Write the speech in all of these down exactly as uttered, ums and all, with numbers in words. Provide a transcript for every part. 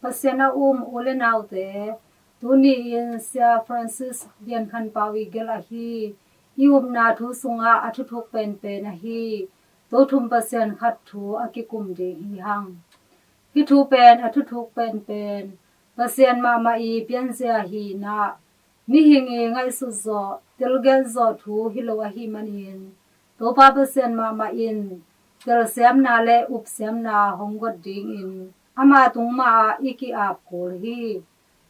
Pasian a um u le naute, tuni-in Sia Francis Bian Khan Pau i gelh ahi i upna thu sungah a thuthuk penpen ahi Tothum Pasian khat thu a kikum ding hi hang. Hih thu pen a thuthuk penpen Pasian mahmah i pianzia hi-in ah, mihing i ngaihsut zawh, telgelh zawh thu hi lo ahih manin, Topa Pasian mahmah in telsiamna le upsiamna hong got dingin ama tung mahah i ki-ap kul hi.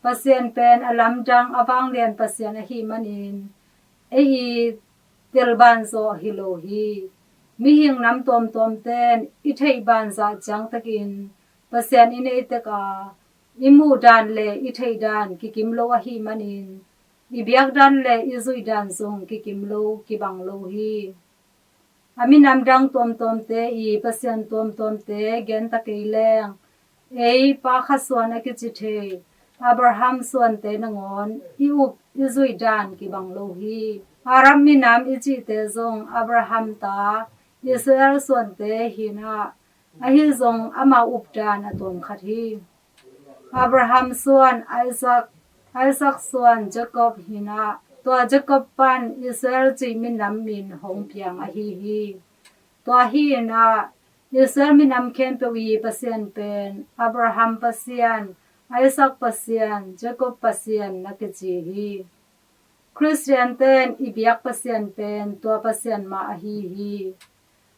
Pasian pen a lamdang a vanglian Pasian ahih manin, ei i telbanzawh hi lo hi. Mihing nam tuamtuamte in i theih banzah ciangtakin Pasian i nei tek a, i muh dan le i theih dan kikim lo ahih manin, i biak dan le i zuih dan zong kikim lo, kibang lo hi. A minam dang tuamtuamte i Pasian tuamtuamte gen ta kei leng, ei pa khat suan a kici thei Abraham suante nangawn i up i zuih dan kibang lo hi. Arab minam i cihte zong Abraham ta Israel suante hi-in ah, ahi zong amau updan a tuam khat hi. Abraham suan Isaac, Isaac suan Jacob hi-in ah, tua Jacob pan Israel cih minam min hong piang ahi hi. Tua hi-in ah, Israel minam khempeuh i Pasian pen Abraham Pasian, Isaac Pasian, Jacob Pasian na kici hi. Khristian ten i biak Pasian pen tua Pasian mah ahi hi.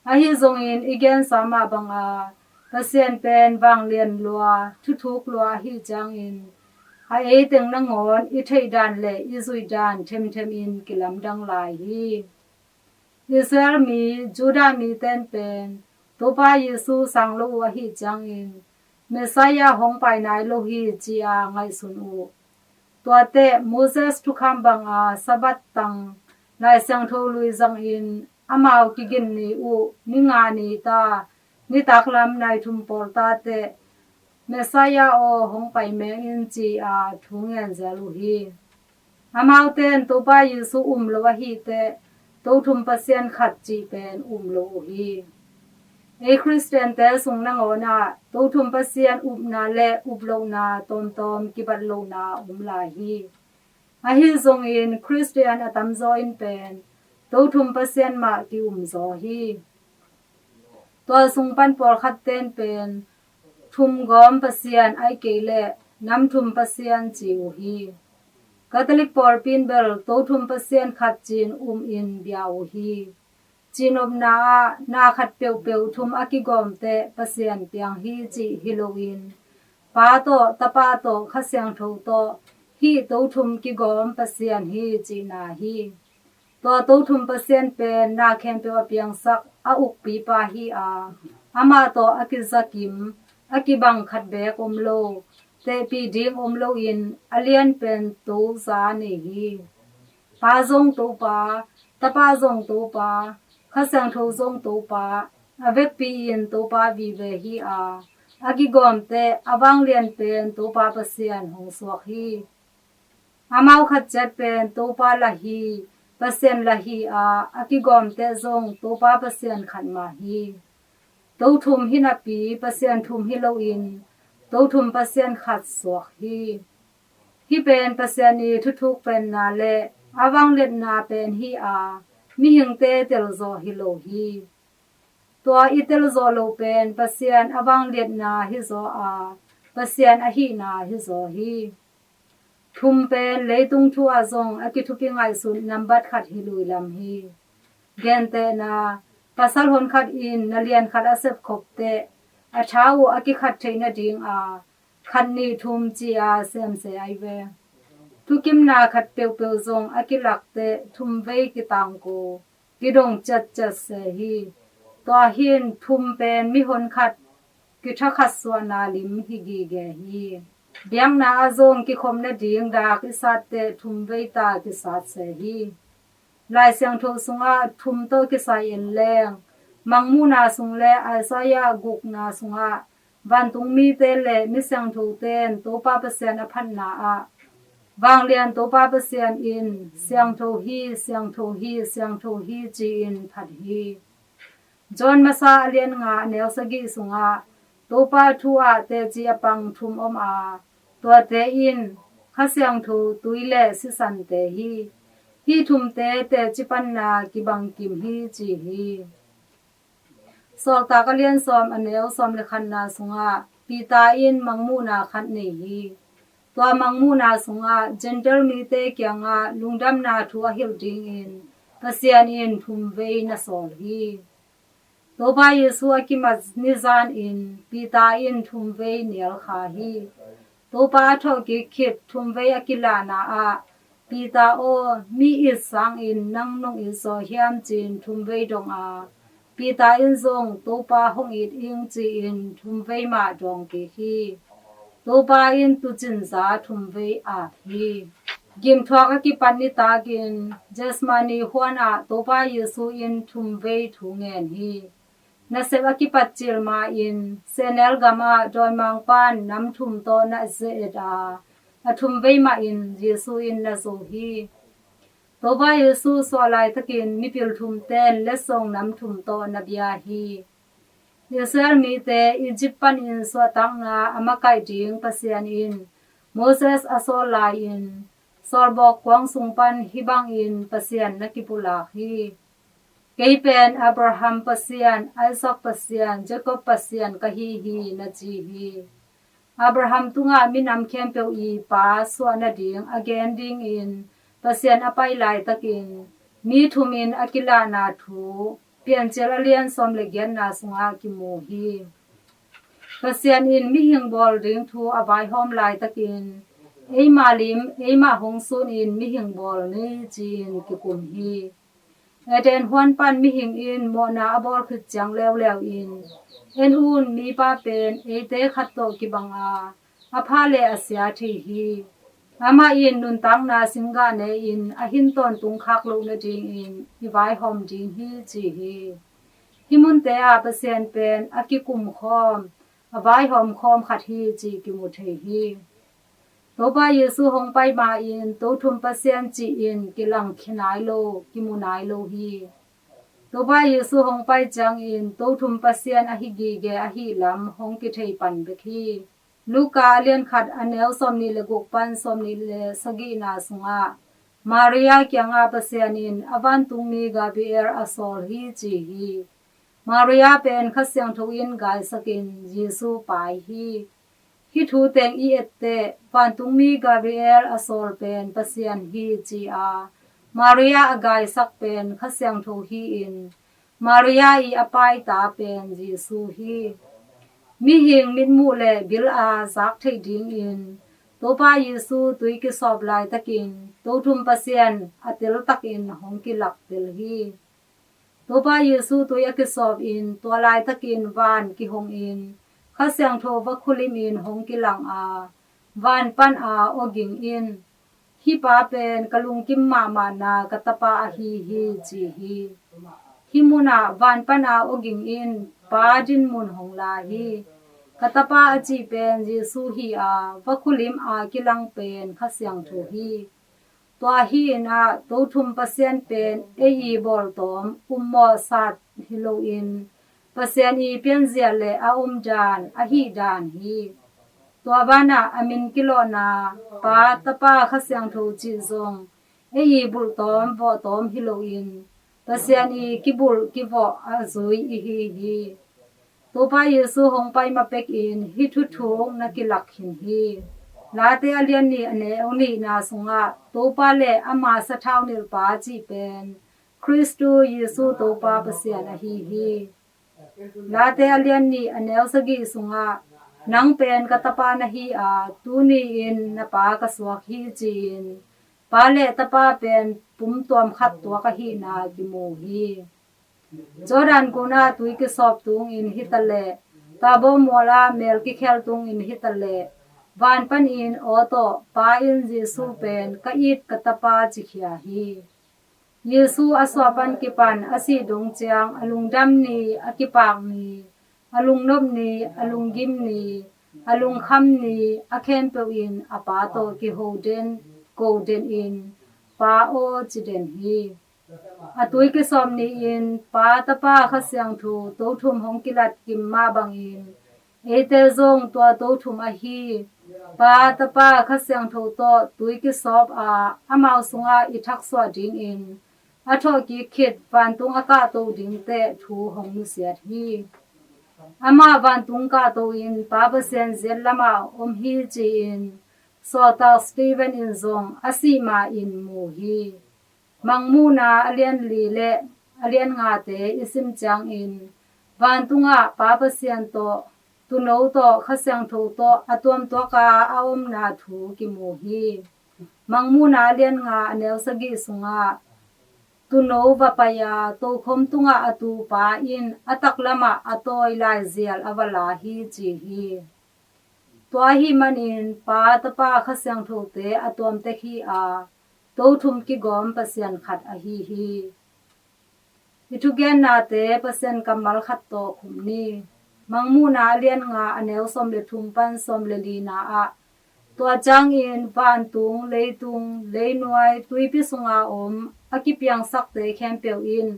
Ahi zongin i gensa mah banga Pasian pen vanglian lua, thuthuk lua ahih ciangin, a eiteng nangawn i theih dan le i zuih dan themthemin kilamdang lai hi. Israel mi, Judah mi ten pen Topa Jesu sang lo uh ahih ciangin, Messiah hong pai nai lo hi ci-a ngaihsun uh. Tuate Moses thukham banga Sabbath tang Lai Siangtho lui zangin amau kigin ni uh ni nga ni ta, nitak lam nai thum pawl ta teh Messiah aw hong pai meng in ci-a thu ngen zel uh hi. Amaute in Topa Jesu um lo ahih teh Tothum Pasian khat cih pen um lo uh hi. Ei Khristiante sung nangawn ah Tothum Pasian upna le uplohna tawmtawm kibat lohna om lai hi. Ahi zongin Khristian a tamzaw in pen Tothum Pasian mah ki-umzaw hi. Tua sung pan pawlkhat ten pen thumgawm Pasian ahih kei leh nam thum Pasian ci uh hi. Catholic pawlpi in bel Tothum Pasian khat ci-in umin bia uh hi. Cihnopna ah na khat peuhpeuh thum a kigawm teh Pasian piang hi cih hi loin, Pa tawh, Tapa tawh, Kha Siangtho tawh hih Tothum kigawm Pasian hi cihna hi. Tua Tothum Pasian pen na khempeuh a piangsak a ukpipa hi a, amah tawh a kizakim, a kibang khat beek om lo, tehpih ding om loin a lianpen toza nei hi. Pa zong Topa, Tapa zong Topa, Kha Siangtho zong Topa, a vekpi-in Topa vive hi a, a kigawm teh a vanglian pen Topa Pasian hong suak hi. Amau khat ciat pen Topa lah hi, Pasian lah hi a, a kigawm teh zong Topa Pasian khat mah hi. Tothum hi napi Pasian thum hi loin Tothum Pasian khat suak hi. Hih pen Pasian i thuthuk penna le a vangliatna pen hi a, mihingte telzawh hi lo hi. Tua i telzawh loh pen Pasian a vangliatna hizaw a, Pasian ahihna hizaw hi. Thum pen leitung thu ah zong a kithupi ngaihsut nambat khat hi lui lam hi. Gentehna, pasal honkhat in na lian khat a sepkhop teh a tha uh a kikhat theih nadinga khat nih thum ci-a semse ai ve. Thukimna khat peuhpeuh zong a kilak teh thum vei kitangko, kidong ciatciat se hi. Tua hi-in thum pen mihon khat kithakhat suahna lim hi gige hi. Biakna ah zong kikhop nading dak i sat teh thum vei ta kisat se hi. Lai Siangtho sungah thum tawh kisai en leng, Mangmuhna sung le Isaiah gukna sungah vantung mite le mi siangthote in Topa Pasian a phatna ah, vanglian Topa Pasian in siangtho hi, siangtho hi, siangtho hi ci-in phat hi. John masa a lian nga a neu sagih sungah Topa thu ah teci a pang thum om a, tuate in Kha Siangtho, tui le sisante hi. Hih thumte teci panna kibang kim hi ci hi. Sawltak a lian sawm, a neu sawm le khatna sungah Peter in mangmuhna khat nei hi. Tua mangmuhna sungah Gentile mite kiangah lungdamna thu a hilh dingin Pasian in thumvei na sawl hi. Topa Jesu a kimat nizanin Peter in thumvei nial kha hi. Topa a thawhkik khit thumvei a kilahna ah, Peter aw, mi it sangin nang nong it zaw hiam, ci-in thumvei dong a, Peter in zong Topa hong it ing ci-in thumvei mah dawng kik hi. Topa in tuucinza thumvei ap hi. Gimthuak a kipat nitakin Gethsemane huan ah Topa Jesu in thumvei thu ngen hi. Nasep a kipat cil ma-in sehnel gamah dawimangpa'n nam thum tawh na ze-et a, a thumvei mahin Jesu in na zo hi. Topa Jesu suah laitakin mipil thumte'n letsong nam thum tawh na bia hi. Israel mite Egypt panin suahtakna a makaih ding Pasian in Moses a sawl lai-in, sawlbawk kuang sung pan hih bangin Pasian na kipulak hi. Kei pen Abraham Pasian, Isaac Pasian, Jacob Pasian ka hi hi, na ci hi. Abraham tungah minam khempeuh i pa suah nading a gen dingin Pasian a pai laitakin mi thumin a kilahna thu Piancil a lian sawm le giatna sungah kimu hi. Pasian in mihing bawl ding thu a vaihawm laitakin, eima lim eima hong sunin mihing bawl ni, ci-in kikum hi. Eden huan pan mihing in mawhna a bawl khit ciang leuleu in, en un, mipa pen eite khat tawh kibang a, a pha le a sia thei hi. Amah in nuntakna singgah ne-in a hin tawntung khak loh nadingin i vaihawm ding hi, ci hi. Hih munte ah Pasian pen a kikum khawm, a vaihawm khawm khat hi cih kimu thei hi. Topa Jesu hong pai ma-in Tothum Pasian ci-in kilang khia nai lo, kimu nai lo hi. Topa Jesu hong pai ciangin Tothum Pasian ahi gige ahih lam hong kithei pan bek hi. Luka a lian khat, a neu sawmnih le guk pan sawmnih le sagihna sungah Maria kiangah Pasian in a vantungmi Gabriel a sawl hi ci hi. Maria pen Kha Siangtho in gaisakin Jesu pai hi. Hih thu teng i etteh, vantungmi Gabriel a sawl pen Pasian hi ci a, Maria a gaisak pen Kha Siangtho hi-in, Maria i a paita pen Jesu hi. Mihing mitmuh le bil a zak theih dingin Topa Jesu tui kisawp laitakin Tothum Pasian a teltakin hong kilak tel hi. Topa Jesu tui a kisawpin tua laitakin van kihongin Kha Siangtho va khulimin hong kilang a, van pana aw ging in, hih pa pen ka lungkim mahmahna ka tapa ahi hi, ci hi. Hih munah van pana aw ging in Pa dinmun hong la hi. Ka tapa a cih pen Jesu hi a, va khulim a kilang pen Kha Siangtho hi. Tua hi-in ah Tothum Pasian pen ei i bawltawm ummawh sat hi loin Pasian i pianzia le a umdan ahih dan hi. Tua banah a min kilawhna Pa, Tapa, Kha Siangtho cih zong ei i bulhtawm vawhtawm hi loin Pasian i kibulh kivawh a zui ihi hi. Topa Jesu hong pai ma pekin hih thuthuk na kilak khin hi. Late a lian nih, a neu nihna sungah Topa le ama sathau nilhpa cih pen Khristu Jesu Topa Pasian ahi hi. Late a lian nih, a neu sagih sungah nang pen ka tapa na hi a, tuni-in na pa ka suak hi, ci-in Pa le Tapa pen pumtuam khat tuak ahihna kimu hi. Jordan gunah tui kisawp tungin hitaleh, Tabor mualah mel kikhel tungin hitaleh, van panin aw tawh Pa in Jesu pen ka it ka tapa cikhia hi. Jesu a suah pan kipan a sih dong ciang a lungdam ni, a kipak ni, a lungnop ni, a lunggim ni, a lungkham ni, a khempeuh in a Pa tawh kiho den, ko den in, Pa aw ci den hi. A tui kisawp ni-in Pa, Tapa, Kha Siangtho, Tothum hong kilat kim mah bangin Eite zong tua to thum ahi, Pa, Tapa, Kha Siangtho tawh tui kisawp a, amau sungah i thaksuah dingin a thawhkik khit vantung a kahto ding teh thu hong nusiat hi. Amah vantung kahto in Pa Pasian ziat lamah om hi ci-in sawltak Stephen in zong a sih ma-in mu hi. Mangmuhna a lian li le a lian ngate i sim ciangin vantungah Pa Pasian tawh Tuuno tawh Kha Siangtho tawh a tuamtuak a a omna thu kimu hi. Mangmuhna a lian nga a neu sagih sungah Tuuno va pai a tokhom tungah a tu pa in a taklamah a tawi laizial a va la hi ci hi. Tua ahih manin Pa, Tapa, Kha Siangthote a tuam tek hi a, to thum kigawm Pasian khat ahi hi. I thugennate Pasian kammal khat tawh khum ni. Mangmuhna a lian nga a neu sawm le thum pan sawm le lina ah tua ciangin vantung, leitung, leinuai, tuipi sunga om a kipiangsakte khempeuh in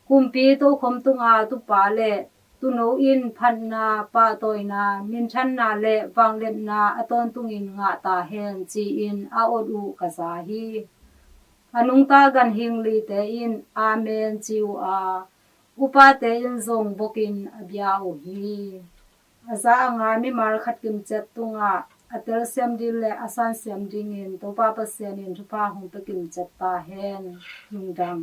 kumpi tokhom tunga tupa le Tuuno in phatna, pahtawina, minthanna le vangliatna a tawntungin ngah ta hen ci-in a ot uh ka za hi. A nungta ganhing lite in Amen ci uh a, upate in zong bokin a bia uh hi. A za a nga mimal khat kimciat tungah a telsiam ding le a sansiam dingin Topa Pasian in thupha hong pia kimciat ta hen. Lungdam.